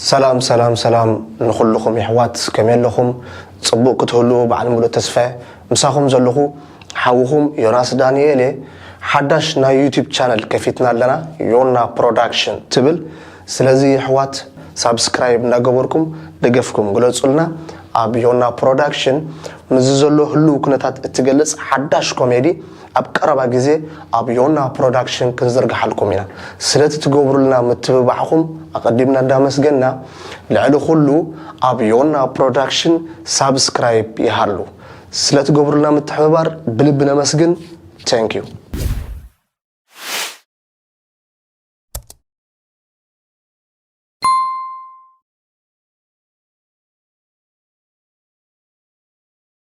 ሰላም ሰላም ሰላም ንኹልኹም የሕዋት፣ ከመይ ኣለኹም? ጽቡቕ ክትህልዉ በዓል ሙሉእ ተስፋ እየ። ምሳኹም ዘለኹ ሓውኹም ዮናስ ዳንኤል እየ። ሓዳሽ ናይ ዩቲዩብ ቻነል ከፊትና ኣለና፣ ዮና ፕሮዳክሽን ትብል። ስለዚ የሕዋት፣ ሳብስክራይብ እንዳገበርኩም ደገፍኩም ግለጹልና። ኣብ ዮና ፕሮዳክሽን ምስዚ ዘሎ ህልው ኩነታት እትገልጽ ሓዳሽ ኮሜዲ ኣብ ቀረባ ግዜ ኣብ ዮና ፕሮዳክሽን ክንዝርግሓልኩም ኢና። ስለቲ ትገብሩልና ምትብባዕኹም ኣቐዲምና እንዳመስገና፣ ልዕሊ ኩሉ ኣብ ዮና ፕሮዳክሽን ሳብስክራይብ ይሃሉ። ስለትገብሩልና ምትሕብባር ብልቢ ነመስግን። Thank you።